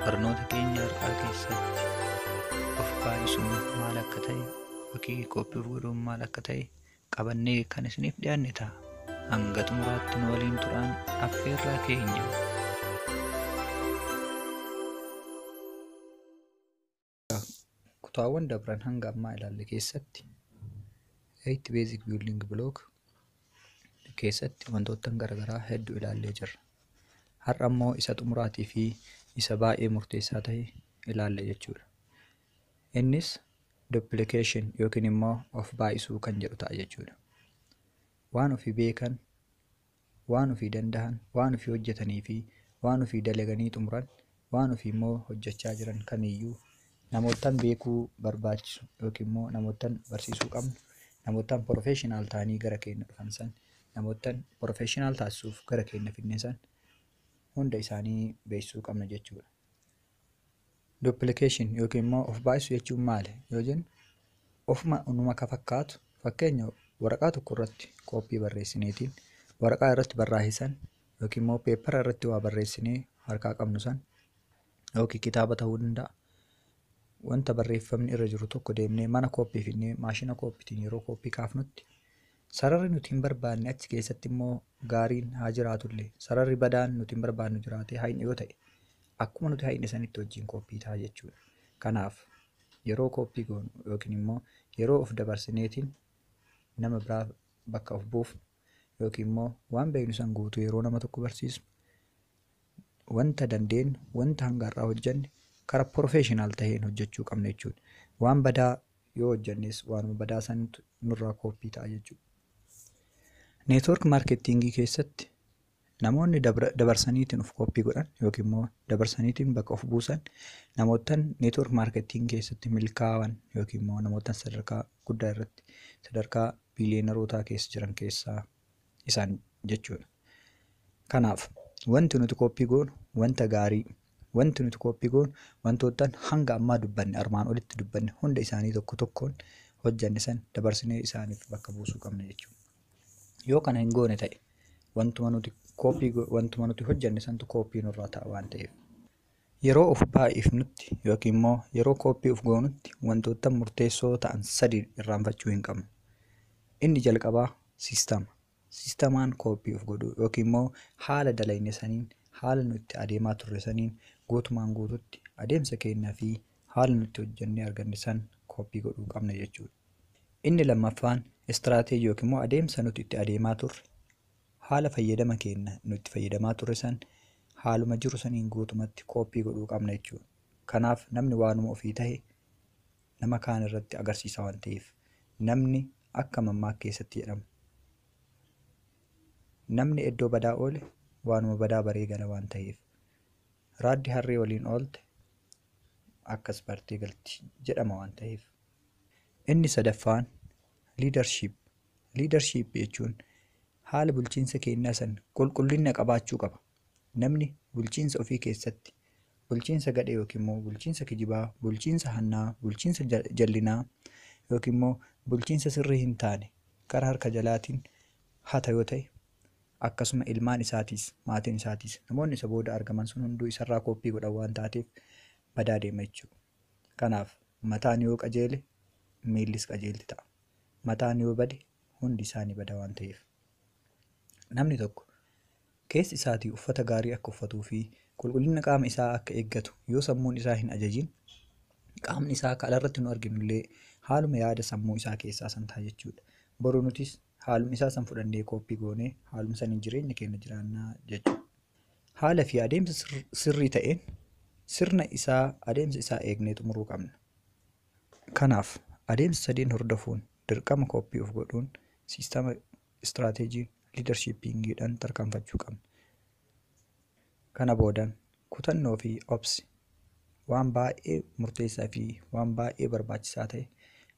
Barnoota keenya har'aa keessatti of baay'isuun maal akka ta'e yookiin kooppii of godhuun maal akka ta'e qabannee kan isiniif dhiyaanne ta'a. Hanga xumuraatti nu waliin turaan affeerraa keenya. Kutaawwan dabran hanga ammaa ilaalle keessatti 8 Basic Building Block keessatti wantoota garaagaraa hedduu ilaallee jirra. Har'a immoo isa xumuraatii fi isa baay'ee murteessaa ta'e ilaalle jechuudha. Innis duplication yookiin immoo of baay'isuu kan jedhu ta'a jechuudha. Waan ofii beekan, waan ofii danda'an, waan ofii hojjetanii fi waan ofii dalaganii xumuran, waan ofii immoo hojjechaa jiran kamiyyuu namootaan beekuu barbaachisu yookiin immoo namootaan barsiisuu qabnu, namootaan professional ta'anii gara keenya dhufan san, namootaan professional taasisuuf gara keenya fidne san hunda isaanii beeksisuu qabna jechuudha. Duplication yookiin immoo of baay'isuu jechuun maali yoo jennu, ofuma numa ka fakkaatu fakkeenya waraqaa tokko irratti kooppii barreessineetiin waraqaa irratti barraa'e san yookiin immoo peepara irratti waa barreessinee harkaa qabnu san yookiin kitaaba ta'uu danda'a. Wanta barreeffamni irra jiru tokko deemnee mana kooppii finnee maashina kooppiitiin yeroo kooppii kaafnutti sararri nuti hin barbaanne achi keessatti immoo gaariin haa jiraatullee sararri badaan nuti hin barbaannu jiraatee hayne yoo ta'e akkuma nuti hayne sanitti wajjin kooppii ta'a jechuudha. Kanaaf yeroo kooppii goonu yookiin immoo yeroo of dabarsineetiin nama biraa bakka of buufnu yookiin immoo waan beeknu san guutuu yeroo nama tokko barsiisnu wanta dandeenyu wanta hanga har'aa hojjenne karaa professional ta'een hojjechuu qabna jechuudha. Waan badaa yoo hojjennes waanuma badaa santu nurraa kooppii ta'a jechuudha. Network marketingii keessatti namoonni dabarsaniitiin of kooppii godhan yookiin immoo dabarsaniitiin bakka of buusan namootaan network marketingii keessatti milkaa'an yookiin immoo namootaan sadarkaa guddaa irratti sadarkaa biiliyeenarootaa keessa jiran keessaa isaan jechuudha. Kanaaf wanti nuti kooppii goonu wanta gaarii, wanti nuti kooppii goonu wantootaan hanga ammaa dubbanne armaan olitti dubbanne hunda isaanii tokko tokkoon hojjanne san dabarsinee isaaniif bakka buusuu qabna jechuudha. Yoo kana hin goone ta'e wantuma nuti kooppii wantuma nuti hojjanne santu kooppii nurraa ta'a waan ta'eef. Yeroo of baay'ifnutti yookiin immoo yeroo kooppii of goonutti wantoota murteessoo ta'an sadi irraanfachuu hin qabnu. Inni jalqabaa siistama. Siistamaan kooppii of godhuu yookiin immoo haala dalagne saniin haala nuti adeemaa turre saniin guutumaan guututti adeemsa keenyaa fi haala nuti hojjennee arganne san kooppii godhuu qabna jechuudha. Inni lammaffaan istiraateejii yookiin immoo adeemsa nuti itti adeemaa turre haala fayyadama keenya nuti fayyadamaa turre san haaluma jiru saniin guutumatti kooppii godhuu qabna jechuudha. Kanaaf namni waanuma ofii ta'e nama kaan irratti agarsiisa waan ta'eef namni akka mammaak keessatti jedhamu namni iddoo badaa oole waanuma badaa baree gala waan ta'eef raaddi harree waliin oolte akkas bartee galti jedhama waan ta'eef. Inni sadaffaan leadership. Leadership jechuun haala bulchiinsa keenyaa san qulqullina qabaachuu qaba. Namni bulchiinsa ofii keessatti bulchiinsa gadhee yookiin immoo bulchiinsa kijibaa, bulchiinsa hannaa, bulchiinsa jallinaa yookiin immoo bulchiinsa sirrii hin taane karaa harka jalaatiin hata yoo ta'e akkasuma ilmaan isaatiis maatiin isaatiis namoonni isa booda argaman sun hunduu isarraa kooppii godhan waan taateef badaa deema jechuudha. Kanaaf mataan yoo qajeele miillis qajeelti ta'a. Mataan yoo bade hundi isaanii bada waan ta'eef. Namni tokko keessi isaatii uffata gaarii akka uffatuu fi qulqullina qaama isaa akka eeggatu yoo sammuun isaa hin ajajin qaamni isaa akka alarratti nu arginu illee haaluma yaada sammuu isaa keessaa san ta'a jechuudha. Boru nutis haaluma isaa san fudhannee kooppii goonee haaluma saniin jireenya keenya jiraannaa jechuudha. Haala fi adeemsa sirrii ta'een sirna isaa adeemsa isaa eegnee xumuruu qabna. Kanaaf adeemsa sadiin hordofuun dirqama kooppii of godhuun siistama istiraateejii liidarshiippiingiidhaan tarkaanfachuu qabna. Kana boodaan kutannoo fi obsi waan baay'ee murteessaa fi waan baay'ee barbaachisaa ta'e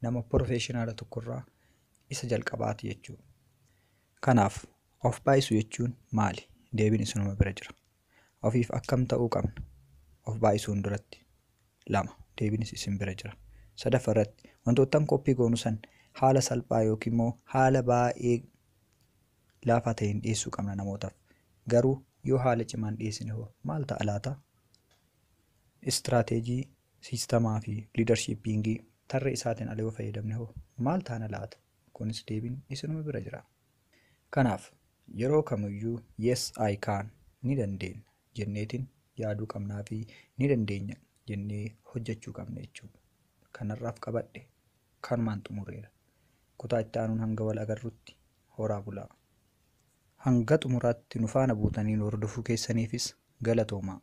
nama profeeshinaala tokkorraa isa jalqabaati jechuudha. Kanaaf of baay'isuu jechuun maali? Deebiin isinuma bira jira. Ofiif akkam ta'uu qabna? Of baay'isuun duratti. 2. Deebiinis isin bira jira. Sadaffaa irratti wantoottan kooppii goonu san haala salphaa yookiin immoo haala baay'ee laafaa ta'een dhiyeessuu qabna namootaaf. Garuu yoo haala cimaan dhiyeessine hoo maal ta'a laata? Istiraateejii, siistamaa fi liidarshiippiingii tarree isaatiin ala yoo fayyadamne hoo maal taana laata? Kunis deebiin isinuma bira jira. Kanaaf yeroo kamiyyuu "Yes, I can", ni dandeenya jenneetiin yaaduu qabnaa fi ni dandeenya jennee hojjechuu qabna jechuudha. Kanarraaf qabadhe kanumaan xumureera. Kutaa itti aanuun hanga wal agarrutti horaa bulaa. Hanga xumuraatti nu faana buutanii nu hordofuu keessaniifis galatoomaa.